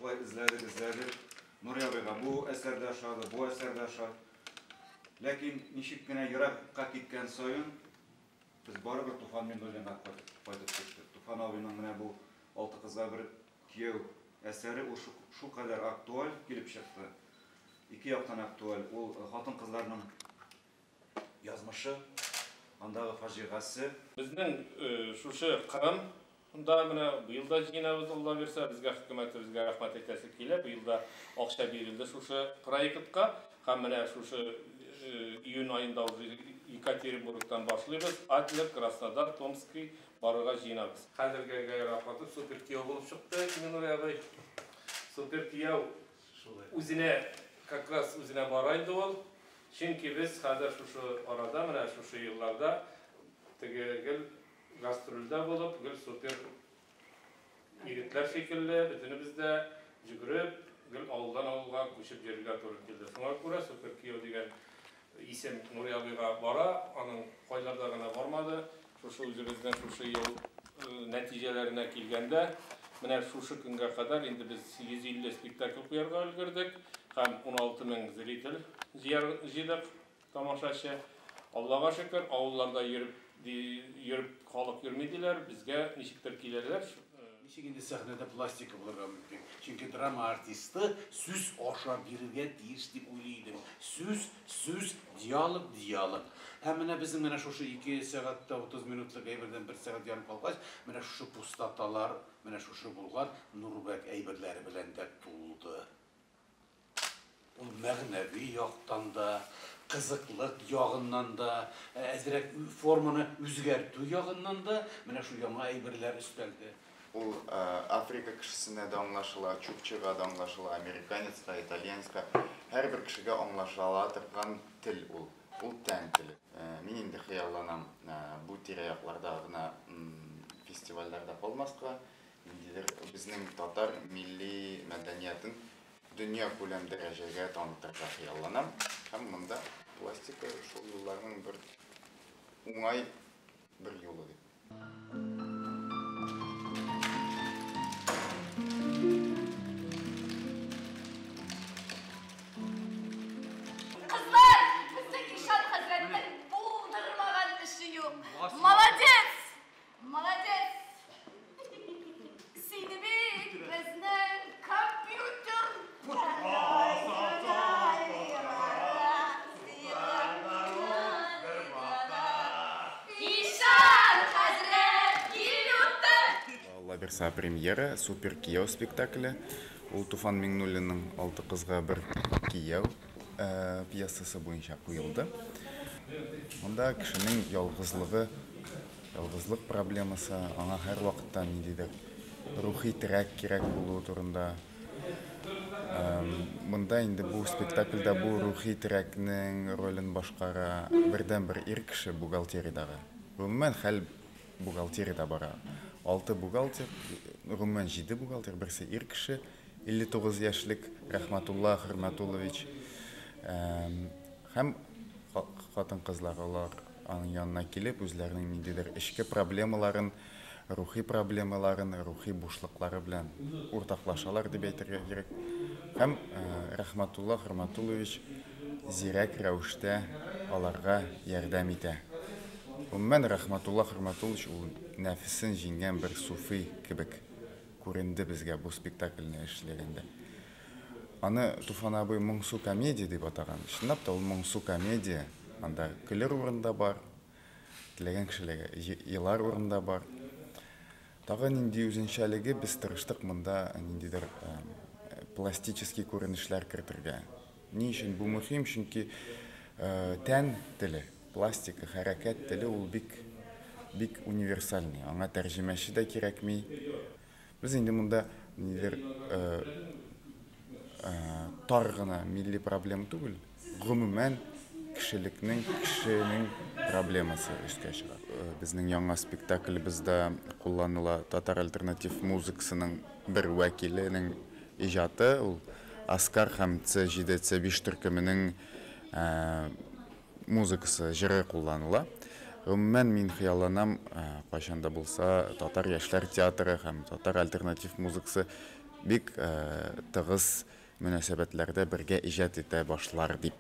Шулай эзләдек, эзләдек. Нури абыйга бу әсәр дә ошады, бу әсәр дә ошады. Ләкин ничек кенә еракка киткән саен, без барыбер Туфан Миңнуллинга кайтып төштек. Туфан абыйның менә бу Алты кызга бер кияү әсәре ул шулкадәр актуаль килеп чыкты. Ике яктан актуаль. Ул хатын-кызларның язмышы, андагы фаҗигасе. Безнең шушы Кырым да менә быел да җыенабыз, Алла бирсә, безгә хөкүмәтебезгә рәхмәт әйтәсе килә. Быел да акча бирелде шушы проектка. Һәм менә шушы июнь аенда уже Екатеринбургтан башлыйбыз. Адлер, Краснодар, Томский барырга җыенабыз. Хәзерге Гайрат супер кияү булып чыкты Миннур абый. Супер кияү үзенә, как раз үзенә бара инде ул. Чөнки без хәзер шушы арада, менә шушы елларда теге гел гастрольдә булып, гел супер егетләр шикелле, бөтенебез дә йөгереп, гел авылдан авылга күчеп йөрергә туры килде. Шуңа күрә супер кияү дигән исем Нури абыйга бара, аның кайларда гына бармады. Шушы үзебезнең шушы ел нәтиҗәләренә килгәндә, менә шушы көнгә кадәр инде без 150 спектакль куярга өлгердек һәм 16 мең зритель җыйдык, тамашачы. Аллага шөкер, авылларда йөреп, йөреп халык йөрми диләр, безгә ничектер киләләр. Ничек инде сәхнәдә пластика булырга мөмкин? Чөнки драма артисты сүз аша бирергә тиеш дип уйлый идем. Сүз, сүз, диалог, диалог. Һәм менә безнең менә шушы 2 сәгатьтә 30 минутлык әйбердән 1 сәгать ярым калгач, менә шушы пустоталар, менә шушы булган Нурбәк әйберләре белән дә тулды. Ул мәгънәви яктан да, кызыклык ягыннан да, әзрәк форманы үзгәртү ягыннан да менә шу яңа әйберләр өстәлде. Ул Африка кешесенә дә аңлашыла, чукчыга да аңлашыла, американецка, итальянецка, һәрбер кешегә аңлашыла торган тел ул. Ул тән теле. Мин инде хыялланам бу тирә-якларда гына фестивальләрдә калмаска, ниндидер безнең татар милли мәдәниятен дөнья күләм дәрәҗәгә танытырга хыялланам. Һәм монда пластика шул юлларның бер уңай бер юлы дип. Кызлар, безнең ишан хәзрәтнең булдырмаган эше юк. Молодец! Молодец! Сине бит безнең компьютер. Ишан хәзрәт килүтте. Алла бирса, премьера Супер кияү спектакле. Ул Туфан Миңнуллинның Алты кызга бер кияү пьесасы буенча куелды. Монда кешенең ялгызлыгы, ялгызлык проблемасы, аңа һәрвакытта ниндидер рухи терәк кирәк булуы турында. Монда инде бу спектакльдә бу рухи терәкнең ролен башкара бердәнбер ир кеше бухгалтериядагы. Гомумән, хәл бухгалтериядә бара. 6 бухгалтер, гомумән 7 бухгалтер, берсе ир кеше, 59 яшьлек Рәхмәтулла Хөрмәтуллович. Һәм хатын-кызлар, алар аның янына килеп, үзләренең ниндидер эчке проблемаларын, рухи проблемаларын, рухи бушлыклары белән уртаклашалар дип әйтергә кирәк. Һәм Рәхмәтулла Хөрмәтуллович зирәк рәвештә аларга ярдәм итә. Гомумән, Рәхмәтулла Хөрмәтуллович ул нәфесен җиңгән бер суфи кебек күренде безгә бу спектакльне эшләгәндә. Аны Туфан абый моңсу комедия дип атаган. Чынлап та ул моңсу комедия. Анда көлер урын да бар, теләгән кешеләргә елар урын да бар. Тагы нинди үзенчәлеге, без тырыштык монда ниндидер пластический күренешләр кертергә. Ни өчен бу мөһим? Чөнки тән теле, пластика, хәрәкәт теле ул бик бик универсальный. Аңа тәрҗемәче дә кирәкми. Без инде монда нидер тар гына милли проблема түгел, гомумән кешелекнең, кешенең проблемасы өскә чыга. Безнең яңа спектаклебездә кулланыла татар альтернатив музыкасының бер вәкиленең иҗаты, ул Аскар һәм C7 C5 төркеменең музыкасы, җыры кулланыла. Гомумән, мин хыялланам, кайчан да булса татар яшьләр театры һәм татар альтернатив музыкасы бик тыгыз мөнәсәбәтләрдә бергә иҗат итә башлар дип.